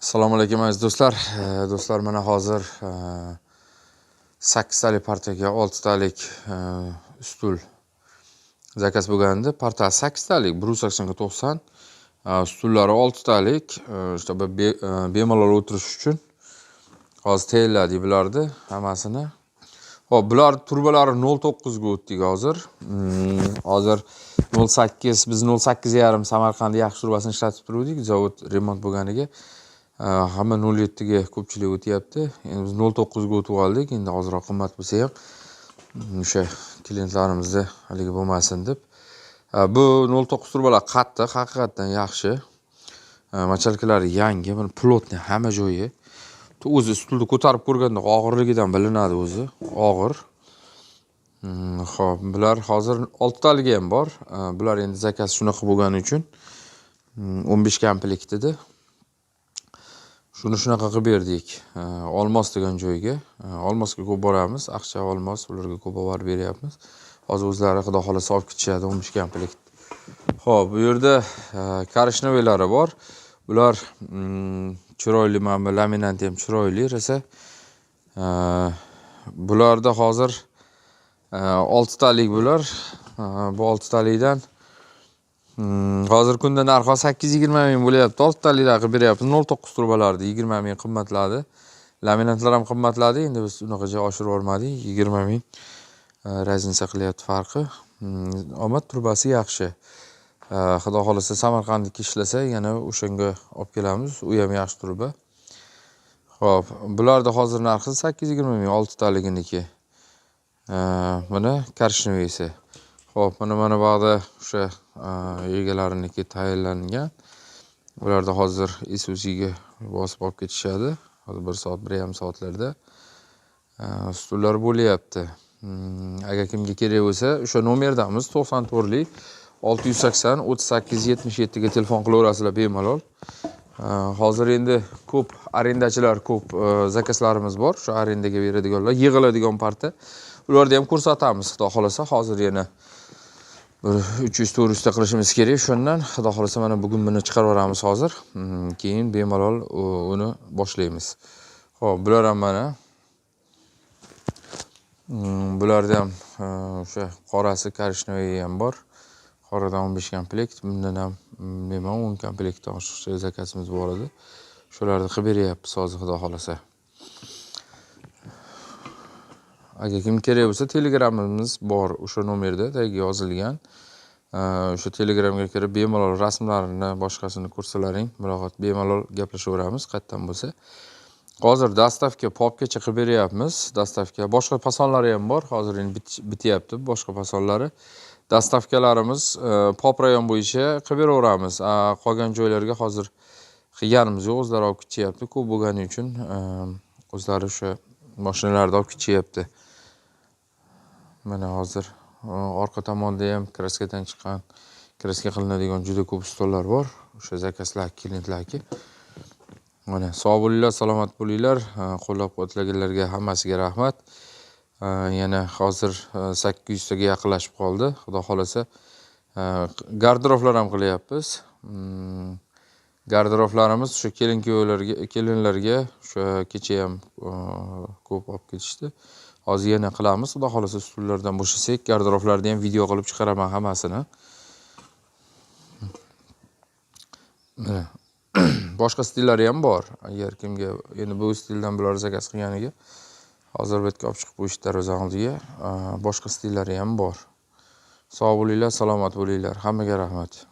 Assalomu alaykum, aziz do'stlar. Do'stlar, mana hozir 8 talik partaga 6 talik stul zakaz bo'lgandi. Parta 8 talik, 180 ga 90. Stullari 6 talik, чтобы bemalol o'tirish uchun. Hozir tayyorladik bularni hammasini. Xo'p, bular turbalari 0.9 ga o'tdik hozir. Hozir 0.8, biz 0.8,5 Samarqandda yaxshi turbasini ishlatib turuvdik, zavod remont bo'lganiga. Hamma 0.7 ga ko'pchilik o'tyapti. Endi biz 0.9 ga o'tib oldik. Endi ozroq qimmat bo'lsa ham o'sha klientlarimizda haligi bo'lmasin deb. Bu 0.9 turbalar qattiq, haqiqatdan yaxshi. Мочалка lari yangi, buni плотный hamma joyi. O'zi stulni ko'tarib ko'rganda og'irligidan bilinadi o'zi, og'ir. Xo'p, bular hozir 6 taligi ham bor. Bular endi zakaz shunaqa bo'lgani uchun 15 komplekt edi. Shuni shunaqa qilib berdik. Olmos degan joyga. Olmosga ko'p boramiz. Aqcha, Olmos, ularga ko'p olib borib beryapmiz. Hozir o'zlari, xudo xohlasa, olib ketishadi 15 komplekt. Xo'p, bu yerda коричневый lari bor. Bular chiroyli, mana bu laminant ham chiroyli rosa. Bularda hozir 6 talik bular. Bu 6 talikdan hozir kunda narxi 820 ming bo'lyapti. 6 taliklar qilib beryapmiz. 0.9 turbalarni 20 ming qimmatladi. Laminatlar ham qimmatladi. Endi biz unaqacha oshirib yubormadik. 20 ming разница qilyapti farqi. Omad turbasi yaxshi. Xudo xohlasa, Samarqandniki ishlasa, yana o'shanga olib kelamiz. U ham yaxshi turba. Xo'p, bularda hozir narxi 820 ming 6 taliginiki. Buni коричневый si. Xo'p, mana bu yoqda o'sha egalariniki tayinlangan. Ularda hozir Isuzu'ga bosib olib ketishadi. Hozir 1 soat, 1,5 soatlarda stullar bo'lyapti. Agar kimga kerak bo'lsa, o'sha nomerdamiz, 94lik 680 38 77 ga telefon qilaverasizlar bemalol. Hozir endi ko'p arendachilar, ko'p zakazlarimiz bor. Shu arendaga beradiganlar, yig'iladigan parta. Ularni ham ko'rsatamiz, xudo xohlasa. Hozir yana bir 300-400 ta qilishimiz kerak shundan. Xudo xohlasa, mana bugun buni chiqarib yuboramiz hozir. Keyin bemalol uni boshlaymiz. Xo'p, bular ham mana. Bularda ham o'sha qorasi, коричневый ham bor. Qoradan 15 komplekt, bundan ham bilmayman, 10 komplektdan oshiqcha zakazimiz bor edi. Shularni qilib beryapmiz hozir, xudo xohlasa. Agar kim kerak bo'lsa, Telegramimiz bor, o'sha nomerda tagiga yozilgan. O'sha Telegramga kirib bemalol rasmlarini, boshqasini ko'rsalaring, muloqot, bemalol gaplashaveramiz qayerdan bo'lsa. Hozir доставка popgacha qilib beryapmiz. Доставка boshqa fasonlari ham bor. Hozir endi bityapti boshqa fasonlari. Доставка larimiz pop rayon bo'yicha qilib beraveramiz. Qolgan joylarga hozir qilganimiz yo'q, o'zlari olib ketishyapti. Ko'p bo'lgani uchun o'zlari o'sha mashinalarda olib ketishyapti. Mana hozir orqa tomonda ham kraskadan chiqqan, kraska qilinadigan juda ko'p stollar bor. O'sha zakazlar klientlarki. Mana, sog' bo'linglar, salomat bo'linglar. Qo'llab-quvvatlaganlarga hammasiga rahmat. Yana hozir 800 taga yaqinlashib qoldi. Xudo xohlasa, garderoblar ham qilyapmiz. Garderoblarimiz o'sha kelin kuyovlarga, kelinlarga o'sha kecha ham ko'p olib ketishdi. Hozir yana qilamiz. Xudo xohlasa, stullardan bo'shasak, garderoblarni ham video qilib chiqaraman hammasini. Mana boshqa stillari ham bor. Agar kimga endi bu stildan bular zakaz qilganiga hozir bu yerga olib chiqib qo'yishdi darvoza oldiga. Boshqa stillari ham bor. Sog' bo'linglar, salomat bo'linglar. Hammaga rahmat.